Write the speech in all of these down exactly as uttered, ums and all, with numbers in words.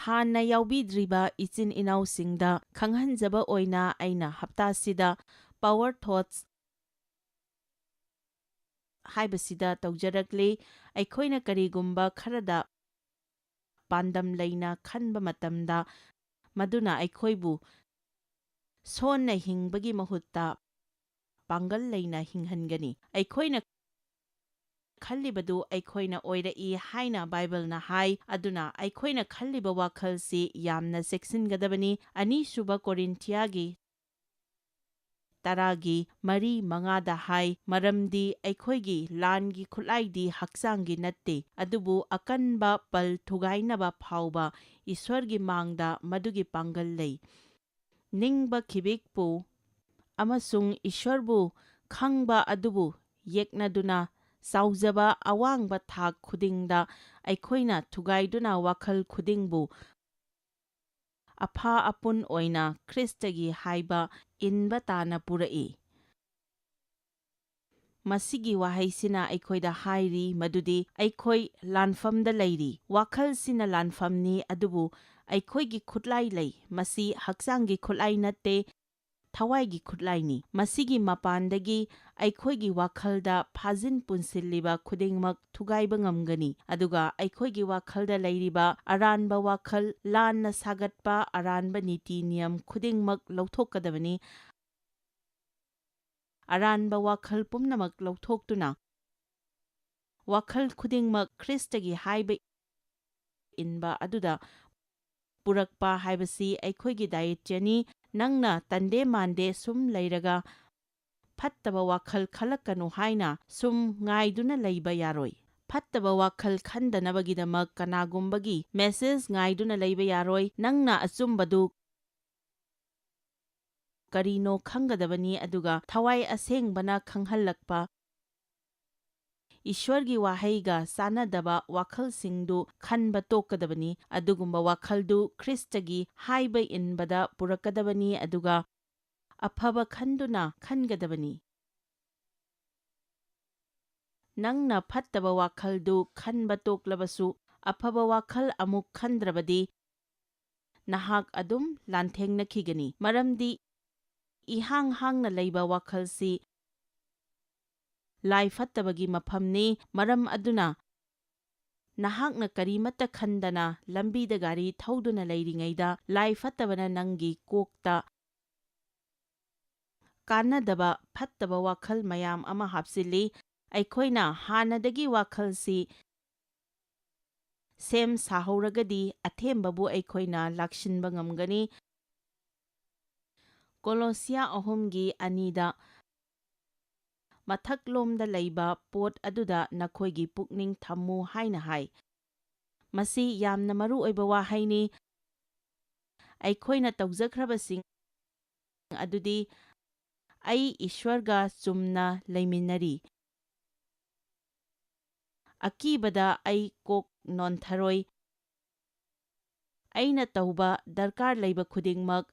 ꯍꯥꯟꯅ ꯌꯥꯎꯕꯤꯗ꯭ꯔꯤꯕ ꯏꯆꯤꯟ ꯏꯅꯥꯎꯁꯤꯡꯗ ꯈꯪꯍꯟꯖꯕ ꯑꯣꯏꯅ ꯑꯩꯅ ꯍꯞꯇꯥꯁꯤꯗ Power Thoughts ꯍꯥꯏꯕꯁꯤꯗ ꯇꯧꯖꯔꯛꯂꯤ꯫ ꯑꯩꯈꯣꯏꯅ ꯀꯔꯤꯒꯨꯝꯕ ꯈꯔꯗ ꯄꯥꯟꯗꯝ ꯂꯩꯅ ꯈꯟꯕ ꯃꯇꯝꯗ, ꯃꯗꯨꯅ ꯑꯩꯈꯣꯏꯕꯨ ꯁꯣꯟꯅ ꯍꯤꯡꯕꯒꯤ ꯃꯍꯨꯠꯇ ꯄꯥꯡꯒꯜ ꯂꯩꯅ ꯍꯤꯡꯍꯟꯒꯅꯤ꯫ ꯑꯩꯈꯣꯏꯅ ꯈꯜꯂꯤꯕꯗꯨ ꯑꯩꯈꯣꯏꯅ ꯑꯣꯏꯔꯛꯏ ꯍꯥꯏꯅ ꯕꯥꯏꯕꯜꯅ ꯍꯥꯏ꯫ ꯑꯗꯨꯅ ꯑꯩꯈꯣꯏꯅ ꯈꯜꯂꯤꯕ ꯋꯥꯈꯜꯁꯤ ꯌꯥꯝꯅ ꯆꯦꯛꯁꯤꯟꯒꯗꯕꯅꯤ꯫ ꯑꯅꯤꯁꯨꯕ ꯀꯣꯔꯤꯟꯊꯤꯌꯥꯒꯤ ꯇꯔꯥꯒꯤ ꯃꯔꯤ ꯃꯉꯥꯗ ꯍꯥꯏ, "ꯃꯔꯝꯗꯤ ꯑꯩꯈꯣꯏꯒꯤ ꯂꯥꯟꯒꯤ ꯈꯨꯠꯂꯥꯏꯗꯤ ꯍꯛꯆꯥꯡꯒꯤ ꯅꯠꯇꯦ, ꯑꯗꯨꯕꯨ ꯑꯀꯟꯕ ꯄꯜ ꯊꯨꯒꯥꯏꯅꯕ ꯐꯥꯎꯕ ꯏꯁ꯭ꯋꯔꯒꯤ ꯃꯥꯡꯗ ꯃꯗꯨꯒꯤ ꯄꯥꯡꯒꯜ ꯂꯩ꯫ ꯅꯤꯡꯕ ꯈꯤꯕꯤꯛꯄꯨ ꯑꯃꯁꯨꯡ ꯏꯁ꯭ꯋꯔꯕꯨ ꯈꯪꯕ ꯑꯗꯨꯕꯨ ꯌꯦꯛꯅꯗꯨꯅ, ꯆꯥꯎꯖꯕ ꯑꯋꯥꯡꯕ ꯊꯥꯛ ꯈꯨꯗꯤꯡꯗ ꯑꯩꯈꯣꯏꯅ ꯊꯨꯒꯥꯏꯗꯨꯅ ꯋꯥꯈꯜ ꯈꯨꯗꯤꯡꯕꯨ ꯑꯐ ꯑꯄꯨꯟ ꯑꯣꯏꯅ ꯈ꯭ꯔꯤꯁꯇꯒꯤ ꯍꯥꯏꯕ ꯏꯟꯕ ꯇꯥꯅ ꯄꯨꯔꯛꯏ꯫" ꯃꯁꯤꯒꯤ ꯋꯥꯍꯩꯁꯤꯅ ꯑꯩꯈꯣꯏꯗ ꯍꯥꯏꯔꯤ ꯃꯗꯨꯗꯤ ꯑꯩꯈꯣꯏ ꯂꯥꯟꯐꯝꯗ ꯂꯩꯔꯤ꯫ ꯋꯥꯈꯜꯁꯤꯅ ꯂꯥꯟꯐꯝꯅꯤ, ꯑꯗꯨꯕꯨ ꯑꯩꯈꯣꯏꯒꯤ ꯈꯨꯠꯂꯥꯏ ꯂꯩ꯫ ꯃꯁꯤ ꯍꯛꯆꯥꯡꯒꯤ ꯈꯨꯠꯂꯥꯏ ꯅꯠꯇꯦ, ꯊꯋꯥꯏꯒꯤ ꯈꯨꯠꯂꯥꯏꯅꯤ꯫ ꯃꯁꯤꯒꯤ ꯃꯄꯥꯟꯗꯒꯤ ꯑꯩꯈꯣꯏꯒꯤ ꯋꯥꯈꯜꯗ ꯐꯥꯖꯤꯟ ꯄꯨꯟꯁꯤꯜꯂꯤꯕ ꯈꯨꯗꯤꯡꯃꯛ ꯊꯨꯒꯥꯏꯕ ꯉꯝꯒꯅꯤ, ꯑꯗꯨꯒ ꯑꯩꯈꯣꯏꯒꯤ ꯋꯥꯈꯜꯗ ꯂꯩꯔꯤꯕ ꯑꯔꯥꯟꯕ ꯋꯥꯈꯜ, ꯂꯥꯟꯅ ꯁꯥꯒꯠꯄ ꯑꯔꯥꯟꯕ ꯅꯤꯇꯤ ꯅꯤꯌꯝ ꯈꯨꯗꯤꯡꯃꯛ ꯂꯧꯊꯣꯛꯀꯗꯕꯅꯤ꯫ ꯑꯔꯥꯟꯕ ꯋꯥꯈꯜ ꯄꯨꯝꯅꯃꯛ ꯂꯧꯊꯣꯛꯇꯨꯅ, ꯋꯥꯈꯜ ꯈꯨꯗꯤꯡꯃꯛ ꯈ꯭ꯔꯤꯁꯇꯒꯤ ꯍꯥꯏꯕ ꯏꯟꯕ ꯑꯗꯨꯗ ꯄꯨꯔꯛꯄ ꯍꯥꯏꯕꯁꯤ ꯑꯩꯈꯣꯏꯒꯤ ꯗꯥꯏꯠꯌꯅꯤ꯫ ꯅꯪꯅ ꯇꯟꯗꯦ ꯃꯥꯟꯗꯦ ꯁꯨꯝ ꯂꯩꯔꯒ ꯐꯠꯇꯕ ꯋꯥꯈꯜ ꯈꯜꯂꯛꯀꯅꯨ ꯍꯥꯏꯅ ꯁꯨꯝ ꯉꯥꯏꯗꯨꯅ ꯂꯩꯕ ꯌꯥꯔꯣꯏ꯫ ꯐꯠꯇꯕ ꯋꯥꯈꯜ ꯈꯟꯗꯅꯕꯒꯤꯗꯃꯛ ꯀꯅꯥꯒꯨꯝꯕꯒꯤ ꯃꯦꯁꯦꯖ ꯉꯥꯏꯗꯨꯅ ꯂꯩꯕ ꯌꯥꯔꯣꯏ꯫ ꯅꯪꯅ ꯑꯆꯨꯝꯕꯗꯨ ꯀꯔꯤꯅꯣ ꯈꯪꯒꯗꯕꯅꯤ, ꯑꯗꯨꯒ ꯊꯋꯥꯏ ꯑꯁꯦꯡꯕꯅ ꯈꯪꯍꯜꯂꯛꯄ ꯏꯁ꯭ꯋꯔꯒꯤ ꯋꯥꯍꯩꯒ ꯆꯥꯟꯅꯗꯕ ꯋꯥꯈꯜꯁꯤꯡꯗꯨ ꯈꯟꯕ ꯇꯣꯛꯀꯗꯕꯅꯤ꯫ ꯑꯗꯨꯒꯨꯝꯕ ꯋꯥꯈꯜꯗꯨ ꯈ꯭ꯔꯤꯁꯇꯒꯤ ꯍꯥꯏꯕ ꯏꯟꯕꯗ ꯄꯨꯔꯛꯀꯗꯕꯅꯤ, ꯑꯗꯨꯒ ꯑꯐꯕ ꯈꯟꯗꯨꯅ ꯈꯟꯒꯗꯕꯅꯤ꯫ ꯅꯪꯅ ꯐꯠꯇꯕ ꯋꯥꯈꯜꯗꯨ ꯈꯟꯕ ꯇꯣꯛꯂꯕꯁꯨ, ꯑꯐꯕ ꯋꯥꯈꯜ ꯑꯃꯨꯛ ꯈꯟꯗ꯭ꯔꯕꯗꯤ, ꯅꯍꯥꯛ ꯑꯗꯨꯝ ꯂꯥꯟꯊꯦꯡꯅꯈꯤꯒꯅꯤ, ꯃꯔꯝꯗꯤ ꯏꯍꯥꯡ ꯍꯥꯡꯅ ꯂꯩꯕ ꯋꯥꯈꯜꯁꯤ ꯂꯥꯏ ꯐꯠꯇꯕꯒꯤ ꯃꯐꯝꯅꯤ꯫ ꯃꯔꯝ ꯑꯗꯨꯅ, ꯅꯍꯥꯛꯅ ꯀꯔꯤꯃꯠꯇ ꯈꯟꯗꯅ ꯂꯝꯕꯤꯗ ꯒꯥꯔꯤ ꯊꯧꯗꯨꯅ ꯂꯩꯔꯤꯉꯩꯗ, ꯂꯥꯏ ꯐꯠꯇꯕꯅ ꯅꯪꯒꯤ ꯀꯣꯛꯇ ꯀꯥꯟꯅꯗꯕ ꯐꯠꯇꯕ ꯋꯥꯈꯜ ꯃꯌꯥꯝ ꯑꯃ ꯍꯥꯞꯆꯤꯜꯂꯤ꯫ ꯑꯩꯈꯣꯏꯅ ꯍꯥꯟꯅꯗꯒꯤ ꯋꯥꯈꯜꯁꯤ ꯁꯦꯝ ꯁꯥꯍꯧꯔꯒꯗꯤ, ꯑꯊꯦꯝꯕꯕꯨ ꯑꯩꯈꯣꯏꯅ ꯂꯥꯛꯁꯤꯟꯕ ꯉꯝꯒꯅꯤ꯫ ꯀꯣꯂꯣꯁꯤꯌꯥ ꯑꯍꯨꯝꯒꯤ ꯑꯅꯤꯗ, "ꯃꯊꯛꯂꯣꯝꯗ ꯂꯩꯕ ꯄꯣꯠ ꯑꯗꯨꯗ ꯅꯈꯣꯏꯒꯤ ꯄꯨꯛꯅꯤꯡ ꯊꯝꯃꯨ" ꯍꯥꯏꯅ ꯍꯥꯏ꯫ ꯃꯁꯤ ꯌꯥꯝꯅ ꯃꯔꯨ ꯑꯣꯏꯕ ꯋꯥꯍꯩꯅꯤ꯫ ꯑꯩꯈꯣꯏꯅ ꯇꯧꯖꯈ꯭ꯔꯕꯁꯤꯡ ꯑꯗꯨꯗꯤ, "ꯑꯩ ꯏꯁ꯭ꯋꯔꯒ ꯆꯨꯝꯅ ꯂꯩꯃꯤꯟꯅꯔꯤ꯫ ꯑꯀꯤꯕꯗ ꯑꯩ ꯀꯣꯛ ꯅꯣꯟꯊꯔꯣꯏ꯫ ꯑꯩꯅ ꯇꯧꯕ ꯗꯔꯀꯥꯔ ꯂꯩꯕ ꯈꯨꯗꯤꯡꯃꯛ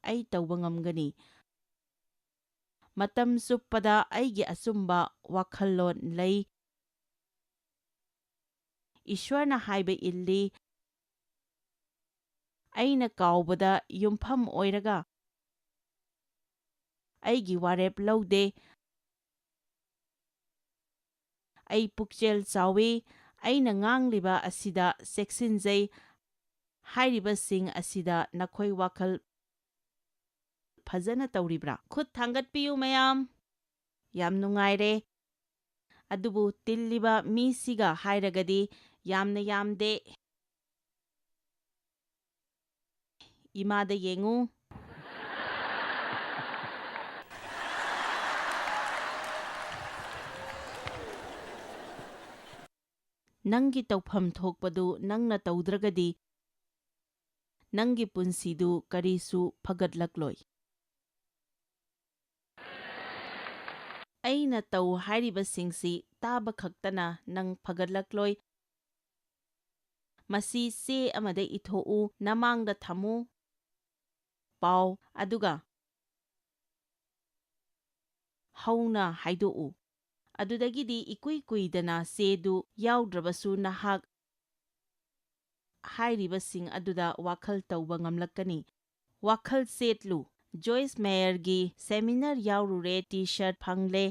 ꯑꯩ ꯇꯧꯕ ꯉꯝꯒꯅꯤ꯫ ꯃꯇꯝ ꯆꯨꯞꯄꯗ ꯑꯩꯒꯤ ꯑꯆꯨꯝꯕ ꯋꯥꯈꯜꯂꯣꯟ ꯂꯩ꯫ ꯏꯁ꯭ꯋꯔꯅ ꯍꯥꯏꯕ ꯏꯜꯂꯤ꯫ ꯑꯩꯅ ꯀꯥꯎꯕꯗ ꯌꯨꯝꯐꯝ ꯑꯣꯏꯔꯒ ꯑꯩꯒꯤ ꯋꯥꯔꯦꯞ ꯂꯧꯗꯦ꯫ ꯑꯩ ꯄꯨꯛꯆꯦꯜ ꯆꯥꯎꯏ꯫ ꯑꯩꯅ ꯉꯥꯡꯂꯤꯕ ꯑꯁꯤꯗ ꯆꯦꯛꯁꯤꯟꯖꯩ꯫ ꯍꯥꯏꯔꯤꯕꯁꯤꯡ ꯑꯁꯤꯗ ꯅꯈꯣꯏ ꯋꯥꯈꯜ ꯐꯖꯅ ꯇꯧꯔꯤꯕ꯭ꯔꯥ?" ꯈꯨꯠ ꯊꯥꯡꯒꯠꯄꯤꯌꯨ, ꯃꯌꯥꯝ꯫ ꯌꯥꯝ ꯅꯨꯡꯉꯥꯏꯔꯦ꯫ ꯑꯗꯨꯕꯨ ꯇꯤꯜꯂꯤꯕ ꯃꯤꯁꯤꯒ ꯍꯥꯏꯔꯒꯗꯤ ꯌꯥꯝꯅ ꯌꯥꯝꯗꯦ꯫ ꯏꯃꯥꯗ ꯌꯦꯡꯉꯨ꯫ ꯅꯪꯒꯤ ꯇꯧꯐꯝ ꯊꯣꯛꯄꯗꯨ ꯅꯪꯅ ꯇꯧꯗ꯭ꯔꯒꯗꯤ, ꯅꯪꯒꯤ ꯄꯨꯟꯁꯤꯗꯨ ꯀꯔꯤꯁꯨ ꯐꯒꯠꯂꯛꯂꯣꯏ꯫ ꯑꯩꯅ ꯇꯧ ꯍꯥꯏꯔꯤꯕꯁꯤꯡꯁꯤ ꯇꯥꯕ ꯈꯛꯇꯅ ꯅꯪ ꯐꯒꯠꯂꯛꯂꯣꯏ꯫ ꯃꯁꯤ ꯆꯦ ꯑꯃꯗ ꯏꯊꯣꯛꯎ, ꯅꯃꯥꯡꯗ ꯊꯝꯃꯨ, ꯄꯥꯎ, ꯑꯗꯨꯒ ꯍꯧꯅ ꯍꯥꯏꯗꯣꯛꯎ꯫ ꯑꯗꯨꯗꯒꯤꯗꯤ ꯏꯀꯨꯏ ꯀꯨꯏꯗꯅ ꯆꯦꯗꯨ ꯌꯥꯎꯗ꯭ꯔꯕꯁꯨ ꯅꯍꯥꯛ ꯍꯥꯏꯔꯤꯕꯁꯤꯡ ꯑꯗꯨꯗ ꯋꯥꯈꯜ ꯇꯧꯕ ꯉꯝꯂꯛꯀꯅꯤ꯫ ꯋꯥꯈꯜ ꯆꯦꯠꯂꯨ, ꯖꯣꯏꯁ ꯃꯦꯌꯔꯒꯤ ꯁꯦꯃꯤꯅꯥꯔ ꯌꯥꯎꯔꯨꯔꯦ, ꯇꯤ ꯁꯥꯔꯠ ꯐꯪꯂꯦ,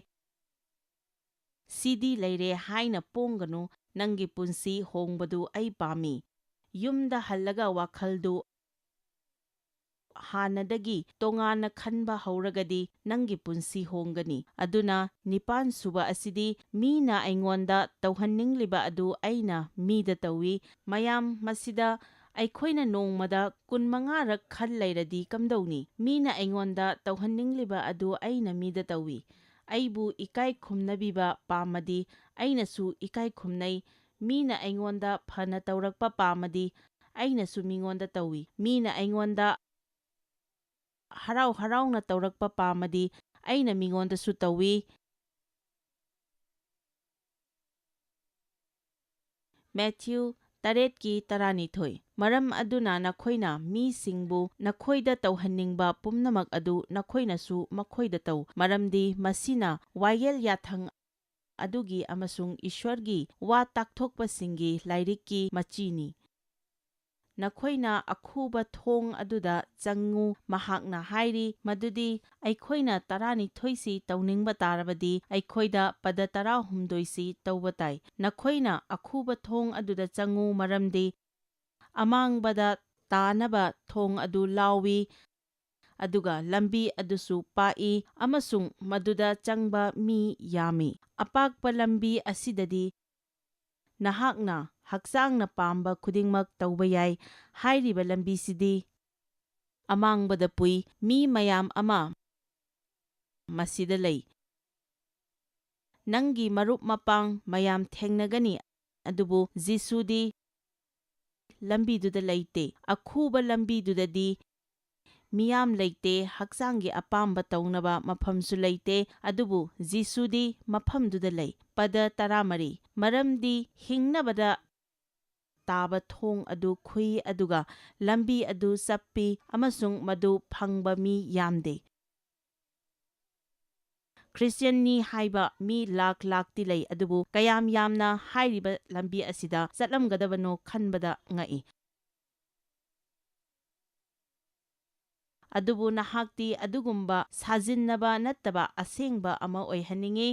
ꯁꯤ ꯗꯤ ꯂꯩꯔꯦ ꯍꯥꯏꯅ ꯄꯣꯡꯒꯅꯨ, ꯅꯪꯒꯤ ꯄꯨꯟꯁꯤ ꯍꯣꯡꯕꯗꯨ ꯑꯩ ꯄꯥꯝꯃꯤ꯫ ꯌꯨꯝꯗ ꯍꯜꯂꯒ ꯋꯥꯈꯜꯗꯨ ꯍꯥꯟꯅꯗꯒꯤ ꯇꯣꯉꯥꯟꯅ ꯈꯟꯕ ꯍꯧꯔꯒꯗꯤ ꯅꯪꯒꯤ ꯄꯨꯟꯁꯤ ꯍꯣꯡꯒꯅꯤ꯫ ꯑꯗꯨꯅ ꯅꯤꯄꯥꯟ ꯁꯨꯕ ꯑꯁꯤꯗꯤ ꯃꯤꯅ ꯑꯩꯉꯣꯟꯗ ꯇꯧꯍꯟꯅꯤꯡꯂꯤꯕ ꯑꯗꯨ ꯑꯩꯅ ꯃꯤꯗ ꯇꯧꯏ꯫ ꯃꯌꯥꯝ ꯃꯁꯤꯗ ꯑꯩꯈꯣꯏꯅ ꯅꯣꯡꯃꯗ ꯀꯨꯟꯃꯉꯥꯔꯛ ꯈꯜ ꯂꯩꯔꯗꯤ ꯀꯝꯗꯧꯅꯤ? ꯃꯤꯅ ꯑꯩꯉꯣꯟꯗ ꯇꯧꯍꯟꯅꯤꯡꯂꯤꯕ ꯑꯗꯨ ꯑꯩꯅ ꯃꯤꯗ ꯇꯧꯏ꯫ ꯑꯩꯕꯨ ꯏꯀꯥꯏ ꯈꯨꯝꯅꯕꯤꯕ ꯄꯥꯝꯃꯗꯤ ꯑꯩꯅꯁꯨ ꯏꯀꯥꯏ ꯈꯨꯝꯅꯩ꯫ ꯃꯤꯅ ꯑꯩꯉꯣꯟꯗ ꯐꯅ ꯇꯧꯔꯛꯄ ꯄꯥꯝꯃꯗꯤ ꯑꯩꯅꯁꯨ ꯃꯤꯉꯣꯟꯗ ꯇꯧꯏ꯫ ꯃꯤꯅ ꯑꯩꯉꯣꯟꯗ ꯍꯔꯥꯎ ꯍꯔꯥꯎꯅ ꯇꯧꯔꯛꯄ ꯄꯥꯝꯃꯗꯤ ꯑꯩꯅ ꯃꯤꯉꯣꯟꯗꯁꯨ ꯇꯧꯏ꯫ ꯃꯦꯊ꯭ꯌꯨ ꯇꯔꯦꯠꯀꯤ ꯇꯔꯥꯅꯤꯊꯣꯏ꯫ ꯃꯔꯝ ꯑꯗꯨꯅ ꯅꯈꯣꯏꯅ ꯃꯤꯁꯤꯡꯕꯨ ꯅꯈꯣꯏꯗ ꯇꯧꯍꯟꯅꯤꯡꯕ ꯄꯨꯝꯅꯃꯛ ꯑꯗꯨ ꯅꯈꯣꯏꯅꯁꯨ ꯃꯈꯣꯏꯗ ꯇꯧ, ꯃꯔꯝꯗꯤ ꯃꯁꯤꯅ ꯋꯥꯌꯦꯜ ꯌꯥꯊꯪ ꯑꯗꯨꯒꯤ ꯑꯃꯁꯨꯡ ꯏꯁ꯭ꯋꯔꯒꯤ ꯋꯥ ꯇꯥꯛꯊꯣꯛꯄꯁꯤꯡꯒꯤ ꯂꯥꯏꯔꯤꯛꯀꯤ ꯃꯆꯤꯅꯤ꯫ ꯅꯈꯣꯏꯅ ꯑꯈꯨꯕ ꯊꯣꯡ ꯑꯗꯨꯗ ꯆꯪꯉꯨ, ꯃꯍꯥꯛꯅ ꯍꯥꯏꯔꯤ, ꯃꯗꯨꯗꯤ ꯑꯩꯈꯣꯏꯅ ꯇꯔꯥꯅꯤꯊꯣꯏꯁꯤ ꯇꯧꯅꯤꯡꯕ ꯇꯥꯔꯕꯗꯤ ꯑꯩꯈꯣꯏꯗ ꯄꯗ ꯇꯔꯥꯍꯨꯝꯗꯣꯏꯁꯤ ꯇꯧꯕ ꯇꯥꯏ꯫ ꯅꯈꯣꯏꯅ ꯑꯈꯨꯕ ꯊꯣꯡ ꯑꯗꯨꯗ ꯆꯪꯉꯨ, ꯃꯔꯝꯗꯤ ꯑꯃꯥꯡꯕꯗ ꯇꯥꯅꯕ ꯊꯣꯡ ꯑꯗꯨ ꯂꯥꯎꯏ, ꯑꯗꯨꯒ ꯂꯝꯕꯤ ꯑꯗꯨꯁꯨ ꯄꯥꯛꯏ, ꯑꯃꯁꯨꯡ ꯃꯗꯨꯗ ꯆꯪꯕ ꯃꯤ ꯌꯥꯝꯃꯤ꯫ ꯑꯄꯥꯛꯄ ꯂꯝꯕꯤ ꯑꯁꯤꯗꯗꯤ ꯅꯍꯥꯛꯅ ꯍꯛꯆꯥꯡꯅ ꯄꯥꯝꯕ ꯈꯨꯗꯤꯡꯃꯛ ꯇꯧꯕ ꯌꯥꯏ꯫ ꯍꯥꯏꯔꯤꯕ ꯂꯝꯕꯤꯁꯤꯗꯤ ꯑꯃꯥꯡꯕꯗ ꯄꯨꯏ꯫ ꯃꯤ ꯃꯌꯥꯝ ꯑꯃ ꯃꯁꯤꯗ ꯂꯩ꯫ ꯅꯪꯒꯤ ꯃꯔꯨꯞ ꯃꯄꯥꯡ ꯃꯌꯥꯝ ꯊꯦꯡꯅꯒꯅꯤ, ꯑꯗꯨꯕꯨ ꯖꯤꯁꯨꯗꯤ ꯂꯝꯕꯤꯗꯨꯗ ꯂꯩꯇꯦ꯫ ꯑꯈꯨꯕ ꯂꯝꯕꯤꯗꯨꯗꯗꯤ ꯃꯤꯌꯥꯝ ꯂꯩꯇꯦ, ꯍꯛꯆꯥꯡꯒꯤ ꯑꯄꯥꯝꯕ ꯇꯧꯅꯕ ꯃꯐꯝꯁꯨ ꯂꯩꯇꯦ, ꯑꯗꯨꯕꯨ ꯖꯤꯁꯨꯗꯤ ꯃꯐꯝꯗꯨꯗ ꯂꯩ꯫ ꯄꯗ ꯇꯔꯥꯃꯔꯤ꯫ ꯃꯔꯝꯗꯤ ꯍꯤꯡꯅꯕꯗ ꯇꯥꯕ ꯊꯣꯡ ꯑꯗꯨ ꯈꯨꯏ, ꯑꯗꯨꯒ ꯂꯝꯕꯤ ꯑꯗꯨ ꯆꯞꯄꯤ, ꯑꯃꯁꯨꯡ ꯃꯗꯨ ꯐꯪꯕ ꯃꯤ ꯌꯥꯝꯗꯦ꯫ ꯈ꯭ꯔꯤꯁꯇꯤꯌꯥꯟꯅꯤ ꯍꯥꯏꯕ ꯃꯤ ꯂꯥꯈ ꯂꯥꯈꯇꯤ ꯂꯩ, ꯑꯗꯨꯕꯨ ꯀꯌꯥꯝ ꯌꯥꯝꯅ ꯍꯥꯏꯔꯤꯕ ꯂꯝꯕꯤ ꯑꯁꯤꯗ ꯆꯠꯂꯝꯒꯗꯕꯅꯣ ꯈꯟꯕꯗ ꯉꯛꯏ꯫ ꯑꯗꯨꯕꯨ ꯅꯍꯥꯛꯇꯤ ꯑꯗꯨꯒꯨꯝꯕ ꯁꯥꯖꯤꯟꯅꯕ ꯅꯠꯇꯕ ꯑꯁꯦꯡꯕ ꯑꯃ ꯑꯣꯏꯍꯟꯅꯤꯡꯏ꯫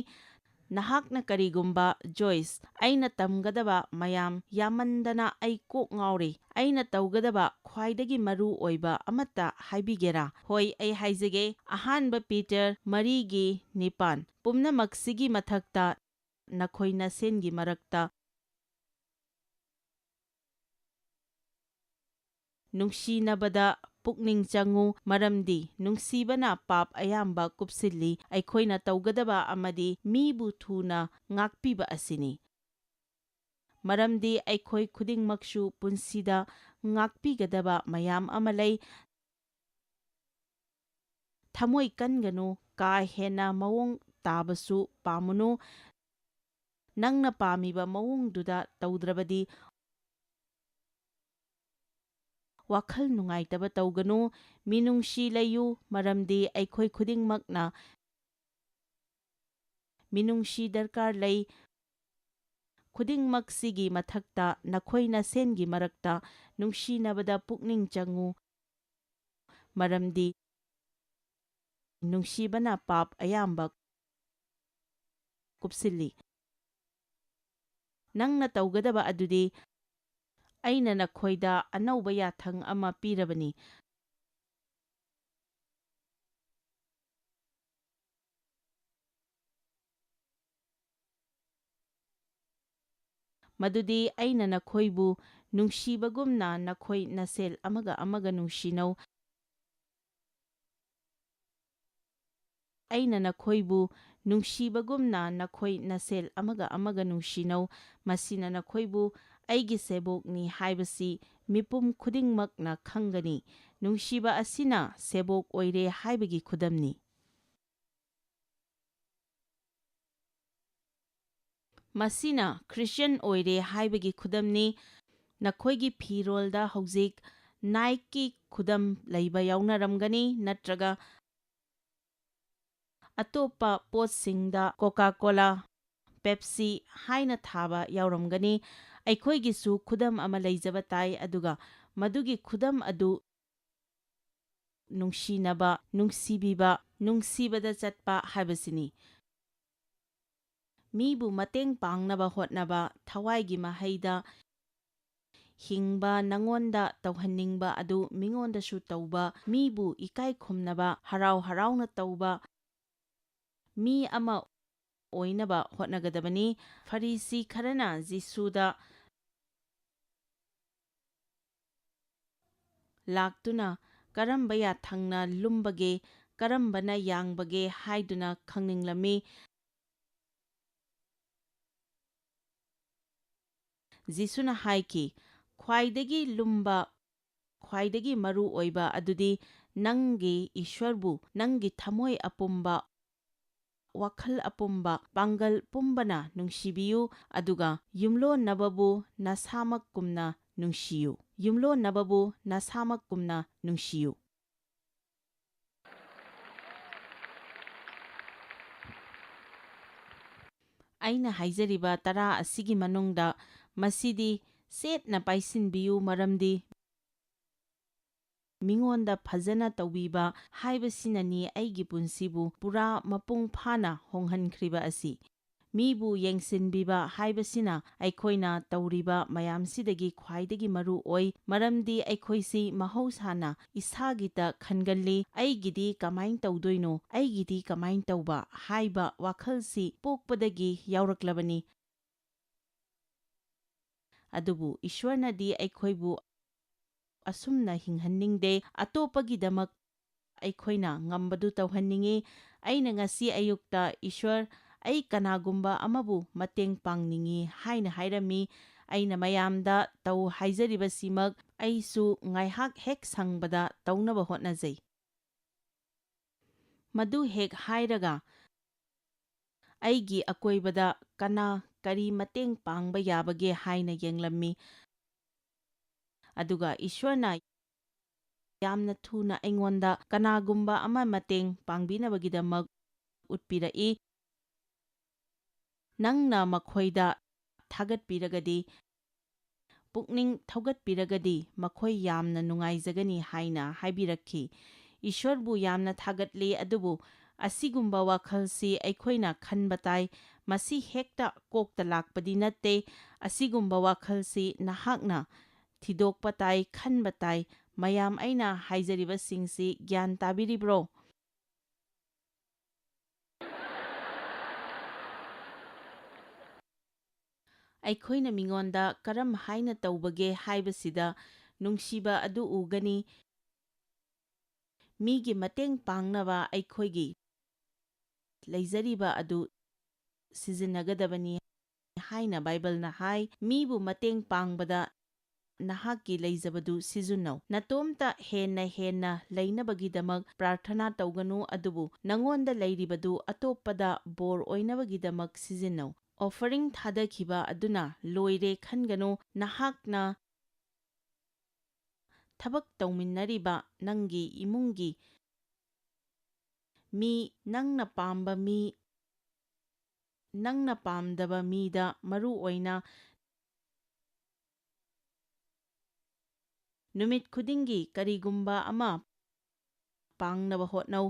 ꯅꯍꯥꯛꯅ ꯀꯔꯤꯒꯨꯝꯕ, "ꯖꯣꯏꯁ, ꯑꯩꯅ ꯇꯝꯒꯗꯕ ꯃꯌꯥꯝ ꯌꯥꯝꯃꯟꯗꯅ ꯑꯩ ꯀꯣꯛ ꯉꯥꯎꯔꯦ꯫ ꯑꯩꯅ ꯇꯧꯒꯗꯕ ꯈ꯭ꯋꯥꯏꯗꯒꯤ ꯃꯔꯨ ꯑꯣꯏꯕ ꯑꯃꯠꯇ ꯍꯥꯏꯕꯤꯒꯦꯔꯥ?" ꯍꯣꯏ, ꯑꯩ ꯍꯥꯏꯖꯒꯦ꯫ ꯑꯍꯥꯟꯕ ꯄꯤꯇꯔ ꯃꯔꯤꯒꯤ ꯅꯤꯄꯥꯟ, "ꯄꯨꯝꯅꯃꯛꯁꯤꯒꯤ ꯃꯊꯛꯇ ꯅꯈꯣꯏ ꯅꯁꯦꯟꯒꯤ ꯃꯔꯛꯇ ꯅꯨꯡꯁꯤꯅꯕꯗ ꯄꯨꯛꯅꯤꯡ ꯆꯪꯉꯨ, ꯃꯔꯝꯗꯤ ꯅꯨꯡꯁꯤꯕꯅ ꯄꯥꯞ ꯑꯌꯥꯝꯕ ꯀꯨꯞꯁꯤꯜꯂꯤ"꯫ ꯑꯩꯈꯣꯏꯅ ꯇꯧꯒꯗꯕ ꯑꯃꯗꯤ ꯃꯤꯕꯨ ꯊꯨꯅ ꯉꯥꯛꯄꯤꯕ ꯑꯁꯤꯅꯤ꯫ ꯃꯔꯝꯗꯤ ꯑꯩꯈꯣꯏ ꯈꯨꯗꯤꯡꯃꯛꯁꯨ ꯄꯨꯟꯁꯤꯗ ꯉꯥꯛꯄꯤꯒꯗꯕ ꯃꯌꯥꯝ ꯑꯃ ꯂꯩ꯫ ꯊꯃꯣꯏ ꯀꯟꯒꯅꯨ, ꯀꯥ ꯍꯦꯟꯅ ꯃꯑꯣꯡ ꯇꯥꯕꯁꯨ ꯄꯥꯝꯃꯨꯅꯨ꯫ ꯅꯪꯅ ꯄꯥꯝꯃꯤꯕ ꯃꯑꯣꯡꯗꯨꯗ ꯇꯧꯗ꯭ꯔꯕꯗꯤ, ꯋꯥꯈꯜ ꯅꯨꯡꯉꯥꯏꯇꯕ ꯇꯧꯒꯅꯨ꯫ ꯃꯤꯅꯨꯡꯁꯤ ꯂꯩꯌꯨ, ꯃꯔꯝꯗꯤ ꯑꯩꯈꯣꯏ ꯈꯨꯗꯤꯡꯃꯛꯅ ꯃꯤꯅꯨꯡꯁꯤ ꯗꯔꯀꯥꯔ ꯂꯩ꯫ ꯈꯨꯗꯤꯡꯃꯛꯁꯤꯒꯤ ꯃꯊꯛꯇ ꯅꯈꯣꯏ ꯅꯁꯦꯟꯒꯤ ꯃꯔꯛꯇ ꯅꯨꯡꯁꯤꯅꯕꯗ ꯄꯨꯛꯅꯤꯡ ꯆꯪꯉꯨ, ꯃꯔꯝꯗꯤ ꯅꯨꯡꯁꯤꯕꯅ ꯄꯥꯞ ꯑꯌꯥꯝꯕ ꯀꯨꯞꯁꯤꯜꯂꯤ꯫ ꯅꯪꯅ ꯇꯧꯒꯗꯕ ꯑꯗꯨꯗꯤ, ꯑꯩꯅ ꯅꯈꯣꯏꯗ ꯑꯅꯧꯕ ꯌꯥꯊꯪ ꯑꯃ ꯄꯤꯔꯕꯅꯤ꯫ ꯃꯗꯨꯗꯤ ꯑꯩꯅ ꯅꯈꯣꯏꯕꯨ ꯅꯨꯡꯁꯤꯕꯒꯨꯝꯅ ꯅꯈꯣꯏ ꯅꯁꯦꯜ ꯑꯃꯒ ꯑꯃꯒ ꯅꯨꯡꯁꯤꯅꯧ꯫ ꯑꯩꯅ ꯅꯈꯣꯏꯕꯨ ꯅꯨꯡꯁꯤꯕꯒꯨꯝꯅ ꯅꯈꯣꯏ ꯅꯁꯦꯜ ꯑꯃꯒ ꯑꯃꯒ ꯅꯨꯡꯁꯤꯅꯧ꯫ ꯃꯁꯤꯅ ꯅꯈꯣꯏꯕꯨ ꯑꯩꯒꯤ ꯁꯦꯕꯣꯛꯅꯤ ꯍꯥꯏꯕꯁꯤ ꯃꯤꯄꯨꯝ ꯈꯨꯗꯤꯡꯃꯛꯅ ꯈꯪꯒꯅꯤ꯫ ꯅꯨꯡꯁꯤꯕ ꯑꯁꯤꯅ ꯁꯦꯕꯣꯛ ꯑꯣꯏꯔꯦ ꯍꯥꯏꯕꯒꯤ ꯈꯨꯗꯝꯅꯤ꯫ ꯃꯁꯤꯅ ꯈ꯭ꯔꯤꯁꯇꯤꯌꯟ ꯑꯣꯏꯔꯦ ꯍꯥꯏꯕꯒꯤ ꯈꯨꯗꯝꯅꯤ꯫ ꯅꯈꯣꯏꯒꯤ ꯐꯤꯔꯣꯜꯗ ꯍꯧꯖꯤꯛ ꯅꯥꯏꯛꯀꯤ ꯈꯨꯗꯝ ꯂꯩꯕ ꯌꯥꯎꯅꯔꯝꯒꯅꯤ, ꯅꯠꯇ꯭ꯔꯒ ꯑꯇꯣꯞꯄ ꯄꯣꯠꯁꯤꯡꯗ Coca-Cola, Pepsi ꯍꯥꯏꯅ ꯊꯥꯕ ꯌꯥꯎꯔꯝꯒꯅꯤ꯫ ꯑꯩꯈꯣꯏꯒꯤꯁꯨ ꯈꯨꯗꯝ ꯑꯃ ꯂꯩꯖꯕ ꯇꯥꯏ, ꯑꯗꯨꯒ ꯃꯗꯨꯒꯤ ꯈꯨꯗꯝ ꯑꯗꯨ ꯅꯨꯡꯁꯤꯅꯕ, ꯅꯨꯡꯁꯤꯕꯤꯕ, ꯅꯨꯡꯁꯤꯕꯗ ꯆꯠꯄ ꯍꯥꯏꯕꯁꯤꯅꯤ꯫ ꯃꯤꯕꯨ ꯃꯇꯦꯡ ꯄꯥꯡꯅꯕ ꯍꯣꯠꯅꯕ, ꯊꯋꯥꯏꯒꯤ ꯃꯍꯩꯗ ꯍꯤꯡꯕ, ꯅꯉꯣꯟꯗ ꯇꯧꯍꯟꯅꯤꯡꯕ ꯑꯗꯨ ꯃꯤꯉꯣꯟꯗꯁꯨ ꯇꯧꯕ, ꯃꯤꯕꯨ ꯏꯀꯥꯏ ꯈꯨꯝꯅꯕ, ꯍꯔꯥꯎ ꯍꯔꯥꯎꯅ ꯇꯧꯕ, ꯃꯤ ꯑꯃ ꯑꯣꯏꯅꯕ ꯍꯣꯠꯅꯒꯗꯕꯅꯤ꯫ ꯐꯔꯤꯁꯤ ꯈꯔꯅ ꯖꯤꯁꯨꯗ ꯂꯥꯛꯇꯨꯅ ꯀꯔꯝꯕ ꯌꯥꯊꯪꯅ ꯂꯨꯝꯕꯒꯦ, ꯀꯔꯝꯕꯅ ꯌꯥꯡꯕꯒꯦ ꯍꯥꯏꯗꯨꯅ ꯈꯪꯅꯤꯡꯂꯝꯃꯤ꯫ ꯖꯤꯁꯨꯅ ꯍꯥꯏꯈꯤ, "ꯈ꯭ꯋꯥꯏꯗꯒꯤ ꯂꯨꯝꯕ, ꯈ꯭ꯋꯥꯏꯗꯒꯤ ꯃꯔꯨ ꯑꯣꯏꯕ ꯑꯗꯨꯗꯤ ꯅꯪꯒꯤ ꯏꯁ꯭ꯋꯔꯕꯨ ꯅꯪꯒꯤ ꯊꯃꯣꯏ ꯑꯄꯨꯝꯕ, ꯋꯥꯈꯜ ꯑꯄꯨꯝꯕ, ꯄꯥꯡꯒꯜ ꯄꯨꯝꯕꯅ ꯅꯨꯡꯁꯤꯕꯤꯌꯨ, ꯑꯗꯨꯒ ꯌꯨꯝꯂꯣꯟꯅꯕꯕꯨ ꯅꯁꯥꯃꯛꯀꯨꯝꯅ ꯅꯨꯡꯁꯤꯌꯨ꯫ ꯌꯨꯝꯂꯣꯟꯅꯕꯕꯨ ꯅꯁꯥꯃꯛꯀꯨꯝꯅ ꯅꯨꯡꯁꯤꯌꯨ"꯫ ꯑꯩꯅ ꯍꯥꯏꯖꯔꯤꯕ ꯇꯔꯥ ꯑꯁꯤꯒꯤ ꯃꯅꯨꯡꯗ ꯃꯁꯤꯗꯤ ꯆꯦꯠꯅ ꯄꯥꯏꯁꯤꯟꯕꯤꯌꯨ, ꯃꯔꯝꯗꯤ ꯃꯤꯉꯣꯟꯗ ꯐꯖꯅ ꯇꯧꯕꯤꯕ ꯍꯥꯏꯕꯁꯤꯅꯅꯤ ꯑꯩꯒꯤ ꯄꯨꯟꯁꯤꯕꯨ ꯄꯨꯔꯥ ꯃꯄꯨꯡ ꯐꯥꯅ ꯍꯣꯡꯍꯟꯈ꯭ꯔꯤꯕ ꯑꯁꯤ꯫ ꯃꯤꯕꯨ ꯌꯦꯡꯁꯤꯟꯕꯤꯕ ꯍꯥꯏꯕꯁꯤꯅ ꯑꯩꯈꯣꯏꯅ ꯇꯧꯔꯤꯕ ꯃꯌꯥꯝꯁꯤꯗꯒꯤ ꯈ꯭ꯋꯥꯏꯗꯒꯤ ꯃꯔꯨ ꯑꯣꯏ, ꯃꯔꯝꯗꯤ ꯑꯩꯈꯣꯏꯁꯤ ꯃꯍꯧꯁꯥꯅ ꯏꯁꯥꯒꯤꯇ ꯈꯟꯒꯜꯂꯤ, "ꯑꯩꯒꯤꯗꯤ ꯀꯃꯥꯏꯅ ꯇꯧꯗꯣꯏꯅꯣ? ꯑꯩꯒꯤꯗꯤ ꯀꯃꯥꯏꯅ ꯇꯧꯕ?" ꯍꯥꯏꯕ ꯋꯥꯈꯜꯁꯤ ꯄꯣꯛꯄꯗꯒꯤ ꯌꯥꯎꯔꯛꯂꯕꯅꯤ꯫ ꯑꯗꯨꯕꯨ ꯏꯁ꯭ꯋꯔꯅꯗꯤ ꯑꯩꯈꯣꯏꯕꯨ ꯑꯁꯨꯝꯅ ꯍꯤꯡꯍꯟꯅꯤꯡꯗꯦ꯫ ꯑꯇꯣꯞꯄꯒꯤꯗꯃꯛ ꯑꯩꯈꯣꯏꯅ ꯉꯝꯕꯗꯨ ꯇꯧꯍꯟꯅꯤꯡꯏ꯫ ꯑꯩꯅ ꯉꯁꯤ ꯑꯌꯨꯛꯇ, "ꯏꯁ꯭ꯋꯔ, ꯑꯩ ꯀꯅꯥꯒꯨꯝꯕ ꯑꯃꯕꯨ ꯃꯇꯦꯡ ꯄꯥꯡꯅꯤꯡꯏ" ꯍꯥꯏꯅ ꯍꯥꯏꯔꯝꯃꯤ꯫ ꯑꯩꯅ ꯃꯌꯥꯝꯗ ꯇꯧ ꯍꯥꯏꯖꯔꯤꯕꯁꯤꯃꯛ ꯑꯩꯁꯨ ꯉꯥꯏꯍꯥꯛ ꯍꯦꯛ ꯁꯪꯕꯗ ꯇꯧꯅꯕ ꯍꯣꯠꯅꯖꯩ꯫ ꯃꯗꯨ ꯍꯦꯛ ꯍꯥꯏꯔꯒ ꯑꯩꯒꯤ ꯑꯀꯣꯏꯕꯗ ꯀꯅꯥ ꯀꯔꯤ ꯃꯇꯦꯡ ꯄꯥꯡꯕ ꯌꯥꯕꯒꯦ ꯍꯥꯏꯅ ꯌꯦꯡꯂꯝꯃꯤ꯫ ꯑꯗꯨꯒ ꯏꯁ꯭ꯋꯔꯅ ꯌꯥꯝꯅ ꯊꯨꯅ ꯑꯩꯉꯣꯟꯗ ꯀꯅꯥꯒꯨꯝꯕ ꯑꯃ ꯃꯇꯦꯡ ꯄꯥꯡꯕꯤꯅꯕꯒꯤꯗꯃꯛ ꯎꯠꯄꯤꯔꯛꯏ꯫ "ꯅꯪꯅ ꯃꯈꯣꯏꯗ ꯊꯥꯒꯠꯄꯤꯔꯒꯗꯤ, ꯄꯨꯛꯅꯤꯡ ꯊꯧꯒꯠꯄꯤꯔꯒꯗꯤ, ꯃꯈꯣꯏ ꯌꯥꯝꯅ ꯅꯨꯡꯉꯥꯏꯖꯒꯅꯤ" ꯍꯥꯏꯅ ꯍꯥꯏꯕꯤꯔꯛꯈꯤ꯫ ꯏꯁ꯭ꯋꯔꯕꯨ ꯌꯥꯝꯅ ꯊꯥꯒꯠꯂꯤ, ꯑꯗꯨꯕꯨ ꯑꯁꯤꯒꯨꯝꯕ ꯋꯥꯈꯜꯁꯤ ꯑꯩꯈꯣꯏꯅ ꯈꯟꯕ ꯇꯥꯏ꯫ ꯃꯁꯤ ꯍꯦꯛꯇ ꯀꯣꯛꯇ ꯂꯥꯛꯄꯗꯤ ꯅꯠꯇꯦ꯫ ꯑꯁꯤꯒꯨꯝꯕ ꯋꯥꯈꯜꯁꯤ ꯅꯍꯥꯛꯅ ꯊꯤꯗꯣꯛꯄ ꯇꯥꯏ, ꯈꯟꯕ ꯇꯥꯏ꯫ ꯃꯌꯥꯝ, ꯑꯩꯅ ꯍꯥꯏꯖꯔꯤꯕꯁꯤꯡꯁꯤ ꯒ꯭ꯌꯥꯟ ꯇꯥꯕꯤꯔꯤꯕ꯭ꯔꯣ? ꯑꯩꯈꯣꯏꯅ ꯃꯤꯉꯣꯟꯗ ꯀꯔꯝ ꯍꯥꯏꯅ ꯇꯧꯕꯒꯦ ꯍꯥꯏꯕꯁꯤꯗ ꯅꯨꯡꯁꯤꯕ ꯑꯗꯨ ꯎꯒꯅꯤ꯫ ꯃꯤꯒꯤ ꯃꯇꯦꯡ ꯄꯥꯡꯅꯕ ꯑꯩꯈꯣꯏꯒꯤ ꯂꯩꯖꯔꯤꯕ ꯑꯗꯨ ꯁꯤꯖꯤꯟꯅꯒꯗꯕꯅꯤ ꯍꯥꯏꯅ ꯕꯥꯏꯕꯜꯅ ꯍꯥꯏ꯫ ꯃꯤꯕꯨ ꯃꯇꯦꯡ ꯄꯥꯡꯕꯗ ꯅꯍꯥꯛꯀꯤ ꯂꯩꯖꯕꯗꯨ ꯁꯤꯖꯤꯟꯅꯧ꯫ ꯅꯇꯣꯝꯇ ꯍꯦꯟꯅ ꯍꯦꯟꯅ ꯂꯩꯅꯕꯒꯤꯗꯃꯛ ꯄ꯭ꯔꯥꯔꯊꯅꯥ ꯇꯧꯒꯅꯨ, ꯑꯗꯨꯕꯨ ꯅꯉꯣꯟꯗ ꯂꯩꯔꯤꯕꯗꯨ ꯑꯇꯣꯞꯄꯗ ꯕꯣꯔ ꯑꯣꯏꯅꯕꯒꯤꯗꯃꯛ ꯁꯤꯖꯤꯟꯅꯧ꯫ ꯑꯣꯐꯔꯤꯡ ꯊꯥꯗꯈꯤꯕ ꯑꯗꯨꯅ ꯂꯣꯏꯔꯦ ꯈꯟꯒꯅꯨ꯫ ꯅꯍꯥꯛꯅ ꯊꯕꯛ ꯇꯧꯃꯤꯟꯅꯔꯤꯕ ꯅꯪꯒꯤ ꯏꯃꯨꯡꯒꯤ ꯃꯤ, ꯅꯪꯅ ꯄꯥꯝꯕ ꯃꯤ, ꯅꯪꯅ ꯄꯥꯝꯗꯕ ꯃꯤꯗ, ꯃꯔꯨ ꯑꯣꯏꯅ ꯅꯨꯃꯤꯠ ꯈꯨꯗꯤꯡꯒꯤ ꯀꯔꯤꯒꯨꯝꯕ ꯑꯃ ꯄꯥꯡꯅꯕ ꯍꯣꯠꯅꯧ꯫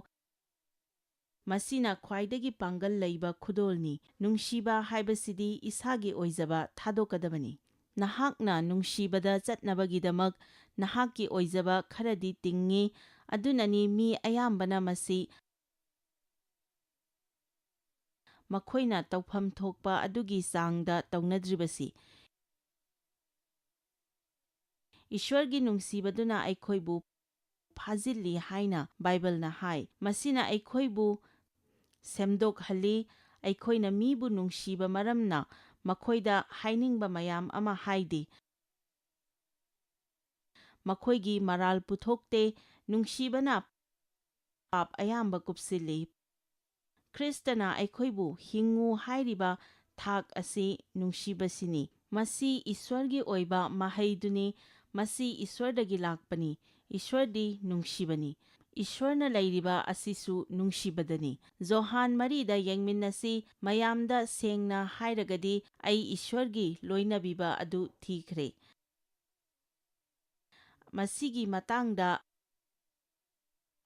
ꯃꯁꯤꯅ ꯈ꯭ꯋꯥꯏꯗꯒꯤ ꯄꯥꯡꯒꯜ ꯂꯩꯕ ꯈꯨꯗꯣꯜꯅꯤ꯫ ꯅꯨꯡꯁꯤꯕ ꯍꯥꯏꯕꯁꯤꯗꯤ ꯏꯁꯥꯒꯤ ꯑꯣꯏꯖꯕ ꯊꯥꯗꯣꯛꯀꯗꯕꯅꯤ꯫ ꯅꯍꯥꯛꯅ ꯅꯨꯡꯁꯤꯕꯗ ꯆꯠꯅꯕꯒꯤꯗꯃꯛ ꯅꯍꯥꯛꯀꯤ ꯑꯣꯏꯖꯕ ꯈꯔꯗꯤ ꯇꯤꯡꯏ꯫ ꯑꯗꯨꯅꯅꯤ ꯃꯤ ꯑꯌꯥꯝꯕꯅ ꯃꯁꯤ ꯃꯈꯣꯏꯅ ꯇꯧꯐꯝ ꯊꯣꯛꯄ ꯑꯗꯨꯒꯤ ꯆꯥꯡꯗ ꯇꯧꯅꯗ꯭ꯔꯤꯕꯁꯤ꯫ ꯏꯁ꯭ꯋꯔꯒꯤ ꯅꯨꯡꯁꯤꯕꯗꯨꯅ ꯑꯩꯈꯣꯏꯕꯨ ꯐꯥꯖꯤꯜꯂꯤ ꯍꯥꯏꯅ ꯕꯥꯏꯕꯜꯅ ꯍꯥꯏ꯫ ꯃꯁꯤꯅ ꯑꯩꯈꯣꯏꯕꯨ ꯁꯦꯝꯗꯣꯛꯍꯜꯂꯤ꯫ ꯑꯩꯈꯣꯏꯅ ꯃꯤꯕꯨ ꯅꯨꯡꯁꯤꯕ ꯃꯔꯝꯅ ꯃꯈꯣꯏꯗ ꯍꯥꯏꯅꯤꯡꯕ ꯃꯌꯥꯝ ꯑꯃ ꯍꯥꯏꯗꯦ꯫ ꯃꯈꯣꯏꯒꯤ ꯃꯔꯥꯜ ꯄꯨꯊꯣꯛꯇꯦ꯫ ꯅꯨꯡꯁꯤꯕꯅ ꯄꯥꯞ ꯑꯌꯥꯝꯕ ꯀꯨꯞꯁꯤꯜꯂꯤ꯫ ꯈ꯭ꯔꯤꯁꯇꯅ ꯑꯩꯈꯣꯏꯕꯨ ꯍꯤꯡꯉꯨ ꯍꯥꯏꯔꯤꯕ ꯊꯥꯛ ꯑꯁꯤ ꯅꯨꯡꯁꯤꯕꯁꯤꯅꯤ꯫ ꯃꯁꯤ ꯏꯁ꯭ꯋꯔꯒꯤ ꯑꯣꯏꯕ ꯃꯍꯩꯗꯨꯅꯤ꯫ ꯃꯁꯤ ꯏꯁ꯭ꯋꯔꯗꯒꯤ ꯂꯥꯛꯄꯅꯤ꯫ ꯏꯁ꯭ꯋꯔꯗꯤ ꯅꯨꯡꯁꯤꯕꯅꯤ꯫ ꯏꯁ꯭ꯋꯔꯅ ꯂꯩꯔꯤꯕ ꯑꯁꯤꯁꯨ ꯅꯨꯡꯁꯤꯕꯗꯅꯤ꯫ ꯖꯣꯍꯥꯟ ꯃꯔꯤꯗ ꯌꯦꯡꯃꯤꯟꯅꯁꯤ, ꯃꯌꯥꯝꯗ ꯁꯦꯡꯅ ꯍꯥꯏꯔꯒꯗꯤ, ꯑꯩ ꯏꯁ꯭ꯋꯔꯒꯤ ꯂꯣꯏꯅꯕꯤꯕ ꯑꯗꯨ ꯊꯤꯈ꯭ꯔꯦ꯫ ꯃꯁꯤꯒꯤ ꯃꯇꯥꯡꯗ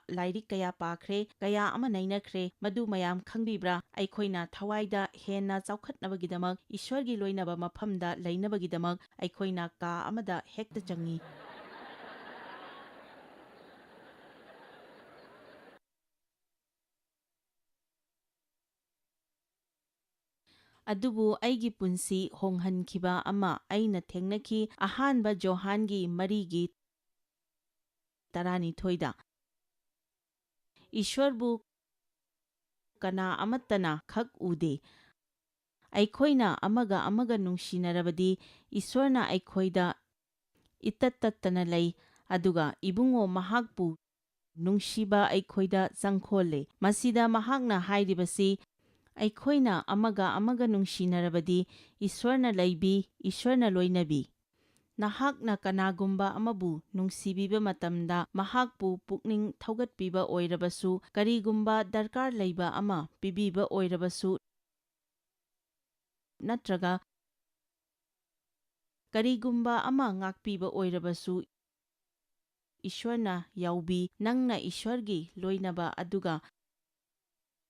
ꯂꯥꯏꯔꯤꯛ ꯀꯌꯥ ꯄꯥꯈ꯭ꯔꯦ, ꯀꯌꯥ ꯑꯃ ꯅꯩꯅꯈ꯭ꯔꯦ꯫ ꯃꯗꯨ ꯃꯌꯥꯝ ꯈꯪꯕꯤꯕ꯭ꯔꯥ? ꯑꯩꯈꯣꯏꯅ ꯊꯋꯥꯏꯗ ꯍꯦꯟꯅ ꯆꯥꯎꯈꯠꯅꯕꯒꯤꯗꯃꯛ, ꯏꯁ꯭ꯋꯔꯒꯤ ꯂꯣꯏꯅꯕ ꯃꯐꯝꯗ ꯂꯩꯅꯕꯒꯤꯗꯃꯛ ꯑꯩꯈꯣꯏꯅ ꯀꯥ ꯑꯃꯗ ꯍꯦꯛꯇ ꯆꯪꯏ꯫ ꯑꯗꯨꯕꯨ ꯑꯩꯒꯤ ꯄꯨꯟꯁꯤ ꯍꯣꯡꯍꯟꯈꯤꯕ ꯑꯃ ꯑꯩꯅ ꯊꯦꯡꯅꯈꯤ꯫ ꯑꯍꯥꯟꯕ ꯖꯣꯍꯥꯟꯒꯤ ꯃꯔꯤꯒꯤ ꯇꯔꯥꯅꯤꯊꯣꯏꯗ, "ꯏꯁ꯭ꯋꯔꯕꯨ ꯀꯅꯥ ꯑꯃꯠꯇꯅ ꯈꯛ ꯎꯗꯦ꯫ ꯑꯩꯈꯣꯏꯅ ꯑꯃꯒ ꯑꯃꯒ ꯅꯨꯡꯁꯤꯅꯔꯕꯗꯤ ꯏꯁ꯭ꯋꯔꯅ ꯑꯩꯈꯣꯏꯗ ꯏꯇꯠ ꯇꯠꯇꯅ ꯂꯩ, ꯑꯗꯨꯒ ꯏꯕꯨꯡꯉꯣ ꯃꯍꯥꯛꯄꯨ ꯅꯨꯡꯁꯤꯕ ꯑꯩꯈꯣꯏꯗ ꯆꯪꯈꯣꯜꯂꯦ꯫" ꯃꯁꯤꯗ ꯃꯍꯥꯛꯅ ꯍꯥꯏꯔꯤꯕꯁꯤ, ꯑꯩꯈꯣꯏꯅ ꯑꯃꯒ ꯑꯃꯒ ꯅꯨꯡꯁꯤꯅꯔꯕꯗꯤ ꯏꯁ꯭ꯋꯔꯅ ꯂꯩꯕꯤ, ꯏꯁ꯭ꯋꯔꯅ ꯂꯣꯏꯅꯕꯤ꯫ ꯅꯍꯥꯛꯅ ꯀꯅꯥꯒꯨꯝꯕ ꯑꯃꯕꯨ ꯅꯨꯡꯁꯤꯕꯤꯕ ꯃꯇꯝꯗ, ꯃꯍꯥꯛꯄꯨ ꯄꯨꯛꯅꯤꯡ ꯊꯧꯒꯠꯄꯤꯕ ꯑꯣꯏꯔꯕꯁꯨ, ꯀꯔꯤꯒꯨꯝꯕ ꯗꯔꯀꯥꯔ ꯂꯩꯕ ꯑꯃ ꯄꯤꯕꯤꯕ ꯑꯣꯏꯔꯕꯁꯨ, ꯅꯠꯇ꯭ꯔꯒ ꯀꯔꯤꯒꯨꯝꯕ ꯑꯃ ꯉꯥꯛꯄꯤꯕ ꯑꯣꯏꯔꯕꯁꯨ, ꯏꯁ꯭ꯋꯔꯅ ꯌꯥꯎꯕꯤ꯫ ꯅꯪꯅ ꯏꯁ꯭ꯋꯔꯒꯤ ꯂꯣꯏꯅꯕ ꯑꯗꯨꯒ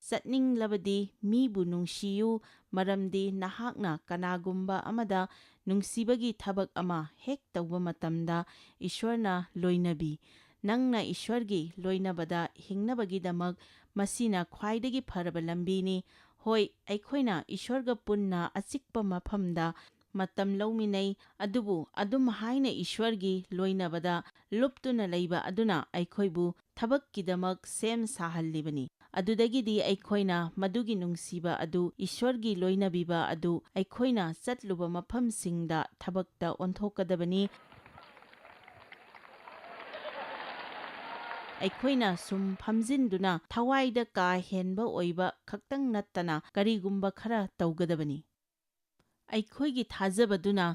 ꯆꯠꯅꯤꯡꯂꯕꯗꯤ ꯃꯤꯕꯨ ꯅꯨꯡꯁꯤꯌꯨ, ꯃꯔꯝꯗꯤ ꯅꯍꯥꯛꯅ ꯀꯅꯥꯒꯨꯝꯕ ꯑꯃꯗ ꯅꯨꯡꯁꯤꯕꯒꯤ ꯊꯕꯛ ꯑꯃ ꯍꯦꯛ ꯇꯧꯕ ꯃꯇꯝꯗ ꯏꯁ꯭ꯋꯔꯅ ꯂꯣꯏꯅꯕꯤ꯫ ꯅꯪꯅ ꯏꯁ꯭ꯋꯔꯒꯤ ꯂꯣꯏꯅꯕꯗ ꯍꯤꯡꯅꯕꯒꯤꯗꯃꯛ ꯃꯁꯤꯅ ꯈ꯭ꯋꯥꯏꯗꯒꯤ ꯐꯔꯕ ꯂꯝꯕꯤꯅꯤ꯫ ꯍꯣꯏ, ꯑꯩꯈꯣꯏꯅ ꯏꯁ꯭ꯋꯔꯒ ꯄꯨꯟꯅ ꯑꯆꯤꯛꯄ ꯃꯐꯝꯗ ꯃꯇꯝ ꯂꯧꯃꯤꯟꯅꯩ, ꯑꯗꯨꯕꯨ ꯑꯗꯨꯝ ꯍꯥꯏꯅ ꯏꯁ꯭ꯋꯔꯒꯤ ꯂꯣꯏꯅꯕꯗ ꯂꯨꯞꯇꯨꯅ ꯂꯩꯕ ꯑꯗꯨꯅ ꯑꯩꯈꯣꯏꯕꯨ ꯊꯕꯛꯀꯤꯗꯃꯛ ꯁꯦꯝ ꯁꯥꯍꯜꯂꯤꯕꯅꯤ꯫ ꯑꯗꯨꯗꯒꯤꯗꯤ ꯑꯩꯈꯣꯏꯅ ꯃꯗꯨꯒꯤ ꯅꯨꯡꯁꯤꯕ ꯑꯗꯨ, ꯏꯁ꯭ꯋꯔꯒꯤ ꯂꯣꯏꯅꯕꯤꯕ ꯑꯗꯨ ꯑꯩꯈꯣꯏꯅ ꯆꯠꯂꯨꯕ ꯃꯐꯝꯁꯤꯡꯗ ꯊꯕꯛꯇ ꯑꯣꯟꯊꯣꯛꯀꯗꯕꯅꯤ꯫ ꯑꯩꯈꯣꯏꯅ ꯁꯨꯝ ꯐꯝꯖꯤꯟꯗꯨꯅ ꯊꯋꯥꯏꯗ ꯀꯥ ꯍꯦꯟꯕ ꯑꯣꯏꯕ ꯈꯛꯇꯪ ꯅꯠꯇꯅ ꯀꯔꯤꯒꯨꯝꯕ ꯈꯔ ꯇꯧꯒꯗꯕꯅꯤ꯫ ꯑꯩꯈꯣꯏꯒꯤ ꯊꯥꯖꯕꯗꯨꯅ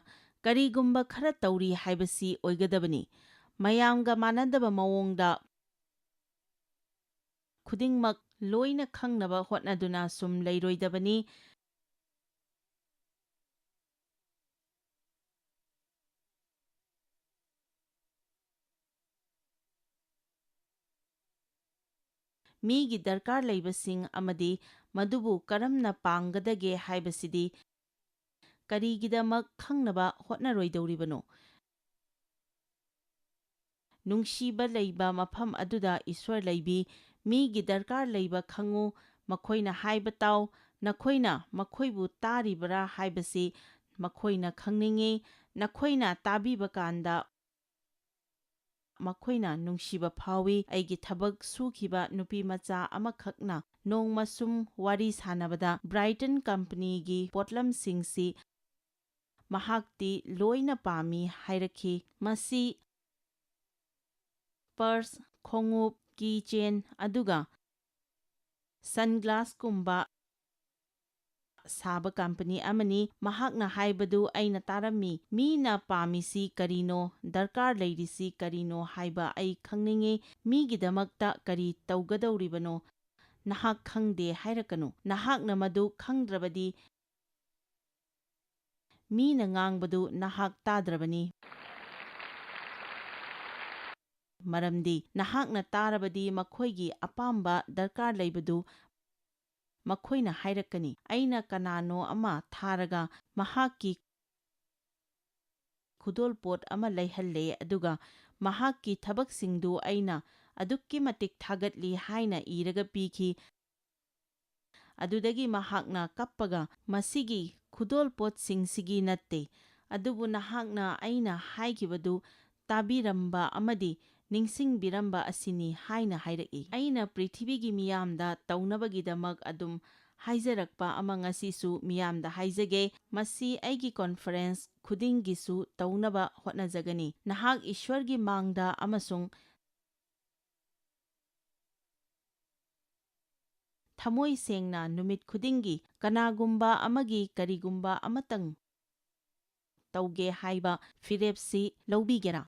ꯀꯔꯤꯒꯨꯝꯕ ꯈꯔ ꯇꯧꯔꯤ ꯍꯥꯏꯕꯁꯤ ꯑꯣꯏꯒꯗꯕꯅꯤ꯫ ꯃꯌꯥꯝꯒ ꯃꯥꯟꯅꯗꯕ ꯃꯑꯣꯡꯗ ꯈꯨꯗꯤꯡꯃꯛ ꯂꯣꯏꯅ ꯈꯪꯅꯕ ꯍꯣꯠꯅꯗꯨꯅ ꯁꯨꯝ ꯂꯩꯔꯣꯏꯗꯕꯅꯤ꯫ ꯃꯤꯒꯤ ꯗꯔꯀꯥꯔ ꯂꯩꯕꯁꯤꯡ ꯑꯃꯗꯤ ꯃꯗꯨꯕꯨ ꯀꯔꯝꯅ ꯄꯥꯡꯒꯗꯒꯦ ꯍꯥꯏꯕꯁꯤꯗꯤ ꯀꯔꯤꯒꯤꯗꯃꯛ ꯈꯪꯅꯕ ꯍꯣꯠꯅꯔꯣꯏꯗꯧꯔꯤꯕꯅꯣ? ꯅꯨꯡꯁꯤꯕ ꯂꯩꯕ ꯃꯐꯝ ꯑꯗꯨꯗ ꯏꯁ꯭ꯋꯔ ꯂꯩꯕꯤ꯫ ꯃꯤꯒꯤ ꯗꯔꯀꯥꯔ ꯂꯩꯕ ꯈꯪꯉꯨ, ꯃꯈꯣꯏꯅ ꯍꯥꯏꯕ ꯇꯥꯎ, ꯅꯈꯣꯏꯅ ꯃꯈꯣꯏꯕꯨ ꯇꯥꯔꯤꯕꯔꯥ ꯍꯥꯏꯕꯁꯤ ꯃꯈꯣꯏꯅ ꯈꯪꯅꯤꯡꯏ꯫ ꯅꯈꯣꯏꯅ ꯇꯥꯕꯤꯕ ꯀꯥꯟꯗ ꯃꯈꯣꯏꯅ ꯅꯨꯡꯁꯤꯕ ꯐꯥꯎꯏ꯫ ꯑꯩꯒꯤ ꯊꯕꯛ ꯁꯨꯈꯤꯕ ꯅꯨꯄꯤ ꯃꯆꯥ ꯑꯃꯈꯛꯅ ꯅꯣꯡꯃ ꯁꯨꯝ ꯋꯥꯔꯤ ꯁꯥꯅꯕꯗ ꯕ꯭ꯔꯥꯏꯇꯟ ꯀꯝꯄꯅꯤꯒꯤ ꯄꯣꯠꯂꯝꯁꯤꯡꯁꯤ ꯃꯍꯥꯛꯇꯤ ꯂꯣꯏꯅ ꯄꯥꯝꯃꯤ ꯍꯥꯏꯔꯛꯈꯤ꯫ ꯃꯁꯤ ꯄꯔꯁ, ꯈꯣꯡꯎꯞ, ꯀꯤ ꯆꯦꯟ, ꯑꯗꯨꯒ ꯁꯟꯒ꯭ꯂꯥꯁꯀꯨꯝꯕ ꯁꯥꯕ ꯀꯝꯄꯅꯤ ꯑꯃꯅꯤ꯫ ꯃꯍꯥꯛꯅ ꯍꯥꯏꯕꯗꯨ ꯑꯩꯅ ꯇꯥꯔꯝꯃꯤ꯫ ꯃꯤꯅ ꯄꯥꯝꯃꯤꯁꯤ ꯀꯔꯤꯅꯣ, ꯗꯔꯀꯥꯔ ꯂꯩꯔꯤꯁꯤ ꯀꯔꯤꯅꯣ ꯍꯥꯏꯕ ꯑꯩ ꯈꯪꯅꯤꯡꯏ꯫ ꯃꯤꯒꯤꯗꯃꯛꯇ ꯀꯔꯤ ꯇꯧꯒꯗꯧꯔꯤꯕꯅꯣ, ꯅꯍꯥꯛ ꯈꯪꯗꯦ ꯍꯥꯏꯔꯛꯀꯅꯨ꯫ ꯅꯍꯥꯛꯅ ꯃꯗꯨ ꯈꯪꯗ꯭ꯔꯕꯗꯤ ꯃꯤꯅ ꯉꯥꯡꯕꯗꯨ ꯅꯍꯥꯛ ꯇꯥꯗ꯭ꯔꯕꯅꯤ꯫ ꯃꯔꯝꯗꯤ ꯅꯍꯥꯛꯅ ꯇꯥꯔꯕꯗꯤ ꯃꯈꯣꯏꯒꯤ ꯑꯄꯥꯝꯕ ꯗꯔꯀꯥꯔ ꯂꯩꯕꯗꯨ ꯃꯈꯣꯏꯅ ꯍꯥꯏꯔꯛꯀꯅꯤ꯫ ꯑꯩꯅ ꯀꯅꯥꯅꯣ ꯑꯃ ꯊꯥꯔꯒ ꯃꯍꯥꯛꯀꯤ ꯈꯨꯗꯣꯜꯄꯣꯠ ꯑꯃ ꯂꯩꯍꯜꯂꯦ, ꯑꯗꯨꯒ ꯃꯍꯥꯛꯀꯤ ꯊꯕꯛꯁꯤꯡꯗꯨ ꯑꯩꯅ ꯑꯗꯨꯛꯀꯤ ꯃꯇꯤꯛ ꯊꯥꯒꯠꯂꯤ ꯍꯥꯏꯅ ꯏꯔꯒ ꯄꯤꯈꯤ꯫ ꯑꯗꯨꯗꯒꯤ ꯃꯍꯥꯛꯅ ꯀꯞꯄꯒ ꯃꯁꯤꯒꯤ ꯈꯨꯗꯣꯜꯄꯣꯠꯁꯤꯡꯁꯤꯒꯤ ꯅꯠꯇꯦ, ꯑꯗꯨꯕꯨ ꯅꯍꯥꯛꯅ ꯑꯩꯅ ꯍꯥꯏꯈꯤꯕꯗꯨ ꯇꯥꯕꯤꯔꯝꯕ ꯑꯃꯗꯤ ꯅꯤꯡꯁꯤꯡꯕꯤꯔꯝꯕ ꯑꯁꯤꯅꯤ ꯍꯥꯏꯅ ꯍꯥꯏꯔꯛꯏ꯫ ꯑꯩꯅ ꯄ꯭ꯔꯤꯊꯤꯕꯤꯒꯤ ꯃꯤꯌꯥꯝꯗ ꯇꯧꯅꯕꯒꯤꯗꯃꯛ ꯑꯗꯨꯝ ꯍꯥꯏꯖꯔꯛꯄ ꯑꯃ ꯉꯁꯤꯁꯨ ꯃꯤꯌꯥꯝꯗ ꯍꯥꯏꯖꯒꯦ꯫ ꯃꯁꯤ ꯑꯩꯒꯤ ꯀꯣꯟꯐꯔꯦꯟꯁ ꯈꯨꯗꯤꯡꯒꯤꯁꯨ ꯇꯧꯅꯕ ꯍꯣꯠꯅꯖꯒꯅꯤ꯫ ꯅꯍꯥꯛ ꯏꯁ꯭ꯋꯔꯒꯤ ꯃꯥꯡꯗ ꯑꯃꯁꯨꯡ ꯊꯃꯣꯏ ꯁꯦꯡꯅ ꯅꯨꯃꯤꯠ ꯈꯨꯗꯤꯡꯒꯤ ꯀꯅꯥꯒꯨꯝꯕ ꯑꯃꯒꯤ ꯀꯔꯤꯒꯨꯝꯕ ꯑꯃꯇꯪ ꯇꯧꯒꯦ ꯍꯥꯏꯕ ꯐꯤꯔꯦꯞꯁꯤ ꯂꯧꯕꯤꯒꯦꯔꯥ?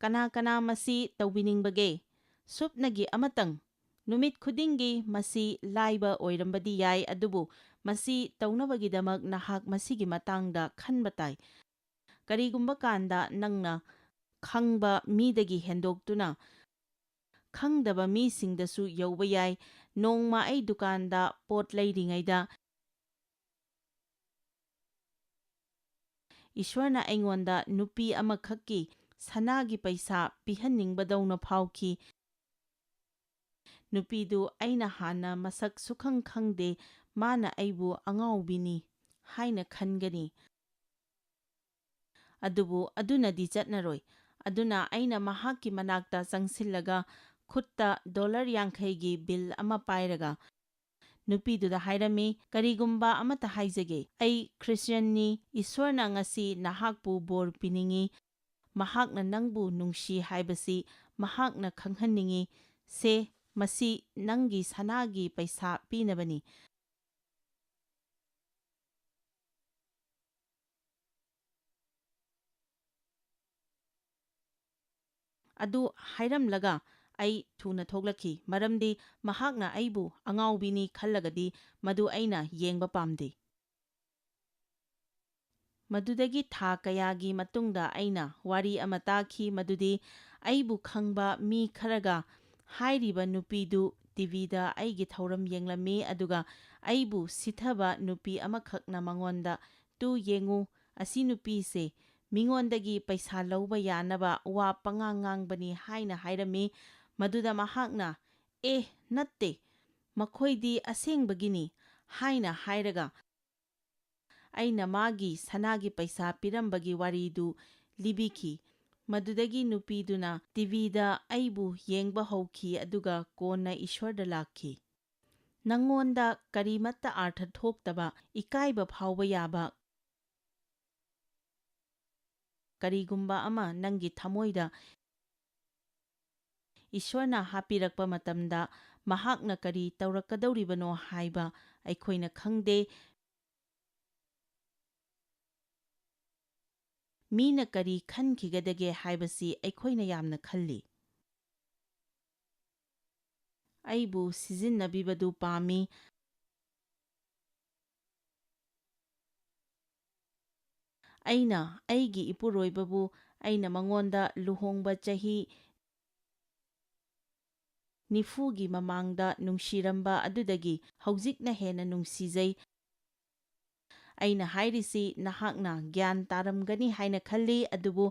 ꯀꯅꯥ ꯀꯅꯥ ꯃꯁꯤ ꯇꯧꯕꯤꯅꯤꯡꯕꯒꯦ? ꯁꯨꯞꯅꯒꯤ ꯑꯃꯇꯪ꯫ ꯅꯨꯃꯤꯠ ꯈꯨꯗꯤꯡꯒꯤ꯫ ꯃꯁꯤ ꯂꯥꯏꯕ ꯑꯣꯏꯔꯝꯕꯗꯤ ꯌꯥꯏ, ꯑꯗꯨꯕꯨ ꯃꯁꯤ ꯇꯧꯅꯕꯒꯤꯗꯃꯛ ꯅꯍꯥꯛ ꯃꯁꯤꯒꯤ ꯃꯇꯥꯡꯗ ꯈꯟꯕ ꯇꯥꯏ꯫ ꯀꯔꯤꯒꯨꯝꯕ ꯀꯥꯟꯗ ꯅꯪꯅ ꯈꯪꯕ ꯃꯤꯗꯒꯤ ꯍꯦꯟꯗꯣꯛꯇꯨꯅ ꯈꯪꯗꯕ ꯃꯤꯁꯤꯡꯗꯁꯨ ꯌꯧꯕ ꯌꯥꯏ꯫ ꯅꯣꯡꯃ ꯑꯩ ꯗꯨꯀꯥꯟꯗ ꯄꯣꯠ ꯂꯩꯔꯤꯉꯩꯗ, ꯏꯁ꯭ꯋꯔꯅ ꯑꯩꯉꯣꯟꯗ ꯅꯨꯄꯤ ꯑꯃꯈꯛꯀꯤ ꯁꯅꯥꯒꯤ ꯄꯩꯁꯥ ꯄꯤꯍꯟꯅꯤꯡꯕꯗꯧꯅ ꯐꯥꯎꯈꯤ꯫ ꯅꯨꯄꯤꯗꯨ ꯑꯩꯅ ꯍꯥꯟꯅ ꯃꯁꯛ ꯁꯨꯈꯪ ꯈꯪꯗꯦ, ꯃꯥꯅ ꯑꯩꯕꯨ ꯑꯉꯥꯎꯕꯤꯅꯤ ꯍꯥꯏꯅ ꯈꯟꯒꯅꯤ꯫ ꯑꯗꯨꯕꯨ ꯑꯗꯨꯅꯗꯤ ꯆꯠꯅꯔꯣꯏ꯫ ꯑꯗꯨꯅ ꯑꯩꯅ ꯃꯍꯥꯛꯀꯤ ꯃꯅꯥꯛꯇ ꯆꯪꯁꯤꯜꯂꯒ ꯈꯨꯠꯇ ꯗꯣꯂꯔ ꯌꯥꯡꯈꯩꯒꯤ ꯕꯤꯜ ꯑꯃ ꯄꯥꯏꯔꯒ ꯅꯨꯄꯤꯗꯨꯗ ꯍꯥꯏꯔꯝꯃꯤ, "ꯀꯔꯤꯒꯨꯝꯕ ꯑꯃꯠꯇ ꯍꯥꯏꯖꯒꯦ꯫ ꯑꯩ ꯈ꯭ꯔꯤꯁꯇꯤꯌꯟꯅꯤ꯫ ꯏꯁ꯭ꯋꯔꯅ ꯉꯁꯤ ꯅꯍꯥꯛꯄꯨ ꯕꯣꯔ ꯄꯤꯅꯤꯡꯏ꯫ ꯃꯍꯥꯛꯅ ꯅꯪꯕꯨ ꯅꯨꯡꯁꯤ ꯍꯥꯏꯕꯁꯤ ꯃꯍꯥꯛꯅ ꯈꯪꯍꯟꯅꯤꯡꯏ꯫ ꯁꯦ, ꯃꯁꯤ ꯅꯪꯒꯤ ꯁꯅꯥꯒꯤ ꯄꯩꯁꯥ ꯄꯤꯅꯕꯅꯤ"꯫ ꯑꯗꯨ ꯍꯥꯏꯔꯝꯂꯒ ꯑꯩ ꯊꯨꯅ ꯊꯣꯛꯂꯛꯈꯤ, ꯃꯔꯝꯗꯤ ꯃꯍꯥꯛꯅ ꯑꯩꯕꯨ ꯑꯉꯥꯎꯕꯤꯅꯤ ꯈꯜꯂꯒꯗꯤ ꯃꯗꯨ ꯑꯩꯅ ꯌꯦꯡꯕ ꯄꯥꯝꯗꯦ꯫ ꯃꯗꯨꯗꯒꯤ ꯊꯥ ꯀꯌꯥꯒꯤ ꯃꯇꯨꯡꯗ ꯑꯩꯅ ꯋꯥꯔꯤ ꯑꯃ ꯇꯥꯈꯤ, ꯃꯗꯨꯗꯤ ꯑꯩꯕꯨ ꯈꯪꯕ ꯃꯤ ꯈꯔꯒ ꯍꯥꯏꯔꯤꯕ ꯅꯨꯄꯤꯗꯨ ꯇꯤꯚꯤꯗ ꯑꯩꯒꯤ ꯊꯧꯔꯝ ꯌꯦꯡꯂꯝꯃꯤ, ꯑꯗꯨꯒ ꯑꯩꯕꯨ ꯁꯤꯊꯕ ꯅꯨꯄꯤ ꯑꯃꯈꯛꯅ ꯃꯉꯣꯟꯗ, "ꯇꯨ ꯌꯦꯡꯉꯨ, ꯑꯁꯤ ꯅꯨꯄꯤꯁꯦ ꯃꯤꯉꯣꯟꯗꯒꯤ ꯄꯩꯁꯥ ꯂꯧꯕ ꯌꯥꯅꯕ ꯋꯥ ꯄꯉꯥꯡ ꯉꯥꯡꯕꯅꯤ" ꯍꯥꯏꯅ ꯍꯥꯏꯔꯝꯃꯤ꯫ ꯃꯗꯨꯗ ꯃꯍꯥꯛꯅ, "ꯑꯦ, ꯅꯠꯇꯦ, ꯃꯈꯣꯏꯗꯤ ꯑꯁꯦꯡꯕꯒꯤꯅꯤ" ꯍꯥꯏꯅ ꯍꯥꯏꯔꯒ ꯑꯩꯅ ꯃꯥꯒꯤ ꯁꯅꯥꯒꯤ ꯄꯩꯁꯥ ꯄꯤꯔꯝꯕꯒꯤ ꯋꯥꯔꯤꯗꯨ ꯂꯤꯕꯤꯈꯤ꯫ ꯃꯗꯨꯗꯒꯤ ꯅꯨꯄꯤꯗꯨꯅ ꯇꯤꯚꯤꯗ ꯑꯩꯕꯨ ꯌꯦꯡꯕ ꯍꯧꯈꯤ, ꯑꯗꯨꯒ ꯀꯣꯟꯅ ꯏꯁ꯭ꯋꯔꯗ ꯂꯥꯛꯈꯤ꯫ ꯅꯪꯉꯣꯟꯗ ꯀꯔꯤꯃꯠꯇ ꯑꯥꯔꯊ ꯊꯣꯛꯇꯕ, ꯏꯀꯥꯏꯕ ꯐꯥꯎꯕ ꯌꯥꯕ ꯀꯔꯤꯒꯨꯝꯕ ꯑꯃ ꯅꯪꯒꯤ ꯊꯃꯣꯏꯗ ꯏꯁ꯭ꯋꯔꯅ ꯍꯥꯞꯄꯤꯔꯛꯄ ꯃꯇꯝꯗ, ꯃꯍꯥꯛꯅ ꯀꯔꯤ ꯇꯧꯔꯛꯀꯗꯧꯔꯤꯕꯅꯣ ꯍꯥꯏꯕ ꯑꯩꯈꯣꯏꯅ ꯈꯪꯗꯦ꯫ ꯃꯤꯅ ꯀꯔꯤ ꯈꯟꯈꯤꯒꯗꯒꯦ ꯍꯥꯏꯕꯁꯤ ꯑꯩꯈꯣꯏꯅ ꯌꯥꯝꯅ ꯈꯜꯂꯤ꯫ ꯑꯩꯕꯨ ꯁꯤꯖꯤꯟꯅꯕꯤꯕꯗꯨ ꯄꯥꯝꯃꯤ꯫ ꯑꯩꯅ ꯑꯩꯒꯤ ꯏꯄꯨꯔꯣꯏꯕꯕꯨ ꯑꯩꯅ ꯃꯉꯣꯟꯗ ꯂꯨꯍꯣꯡꯕ ꯆꯍꯤ ꯅꯤꯐꯨꯒꯤ ꯃꯃꯥꯡꯗ ꯅꯨꯡꯁꯤꯔꯝꯕ ꯑꯗꯨꯗꯒꯤ ꯍꯧꯖꯤꯛꯅ ꯍꯦꯟꯅ ꯅꯨꯡꯁꯤꯖꯩ꯫ ꯑꯩꯅ ꯍꯥꯏꯔꯤꯁꯤ ꯅꯍꯥꯛꯅ ꯒ꯭ꯌꯥꯟ ꯇꯥꯔꯝꯒꯅꯤ ꯍꯥꯏꯅ ꯈꯜꯂꯤ, ꯑꯗꯨꯕꯨ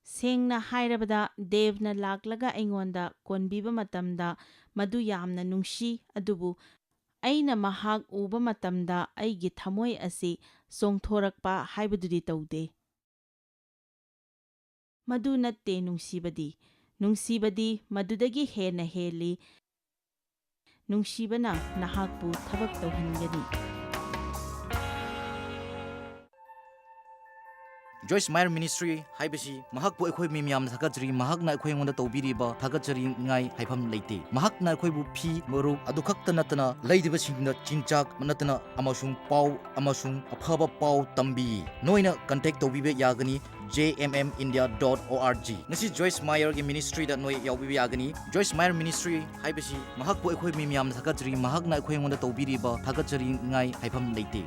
ꯁꯦꯡꯅ ꯍꯥꯏꯔꯕꯗ, ꯗꯦꯕꯅ ꯂꯥꯛꯂꯒ ꯑꯩꯉꯣꯟꯗ ꯀꯣꯟꯕꯤꯕ ꯃꯇꯝꯗ ꯃꯗꯨ ꯌꯥꯝꯅ ꯅꯨꯡꯁꯤ, ꯑꯗꯨꯕꯨ ꯑꯩꯅ ꯃꯍꯥꯛ ꯎꯕ ꯃꯇꯝꯗ ꯑꯩꯒꯤ ꯊꯃꯣꯏ ꯑꯁꯤ ꯆꯣꯡꯊꯣꯔꯛꯄ ꯍꯥꯏꯕꯗꯨꯗꯤ ꯇꯧꯗꯦ꯫ ꯃꯗꯨ ꯅꯠꯇꯦ ꯅꯨꯡꯁꯤꯕꯗꯤ꯫ ꯅꯨꯡꯁꯤꯕꯗꯤ ꯃꯗꯨꯗꯒꯤ ꯍꯦꯟꯅ ꯍꯦꯜꯂꯤ꯫ ꯅꯨꯡꯁꯤꯕꯅ ꯅꯍꯥꯛꯄꯨ ꯊꯕꯛ ꯇꯧꯍꯟꯒꯅꯤ꯫ Joyce Meyer Ministry ꯍꯥꯏꯕꯁꯤ ꯃꯍꯥꯛꯄꯨ ꯑꯩꯈꯣꯏ ꯃꯤ ꯃꯌꯥꯝꯅ ꯊꯥꯒꯠꯆꯔꯤ꯫ ꯃꯍꯥꯛꯅ ꯑꯩꯈꯣꯏ ꯑꯩꯉꯣꯟꯗ ꯇꯧꯕꯤꯔꯤꯕ ꯊꯥꯒꯠꯆꯅꯤꯡꯉꯥꯏ ꯍꯥꯏꯐꯝ ꯂꯩꯇꯦ꯫ ꯃꯍꯥꯛꯅ ꯑꯩꯈꯣꯏꯕꯨ ꯐꯤ, ꯃꯔꯨꯞ ꯑꯗꯨ ꯈꯛꯇ ꯅꯠꯇꯅ ꯂꯩꯗꯕꯁꯤꯡꯗ ꯆꯤꯟꯖꯥꯛ ꯅꯠꯇꯅ ꯑꯃꯁꯨꯡ ꯄꯥꯎ ꯑꯃꯁꯨꯡ ꯑꯐꯕ ꯄꯥꯎ ꯇꯝꯕꯤ꯫ ꯅꯣꯏꯅ contact ꯇꯧꯕꯤꯕ ꯌꯥꯒꯅꯤ J M M India dot O R G꯫ ꯉꯁꯤ Joyce Meyer ꯒꯤ ministry ꯗ ꯅꯣꯏ ꯌꯥꯎꯕꯤꯕ ꯌꯥꯒꯅꯤ꯫ Joyce Meyer Ministry ꯍꯥꯏꯕꯁꯤ ꯃꯍꯥꯛꯄꯨ ꯑꯩꯈꯣꯏ ꯃꯤ ꯃꯌꯥꯝꯅ ꯊꯥꯒꯠꯆꯔꯤ꯫ ꯃꯍꯥꯛꯅ ꯑꯩꯈꯣꯏ ꯑꯩꯉꯣꯟꯗ ꯇꯧꯕꯤꯔꯤꯕ ꯊꯥꯒꯠꯆꯅꯤꯡꯉꯥꯏ ꯍꯥꯏꯐꯝ ꯂꯩꯇꯦ꯫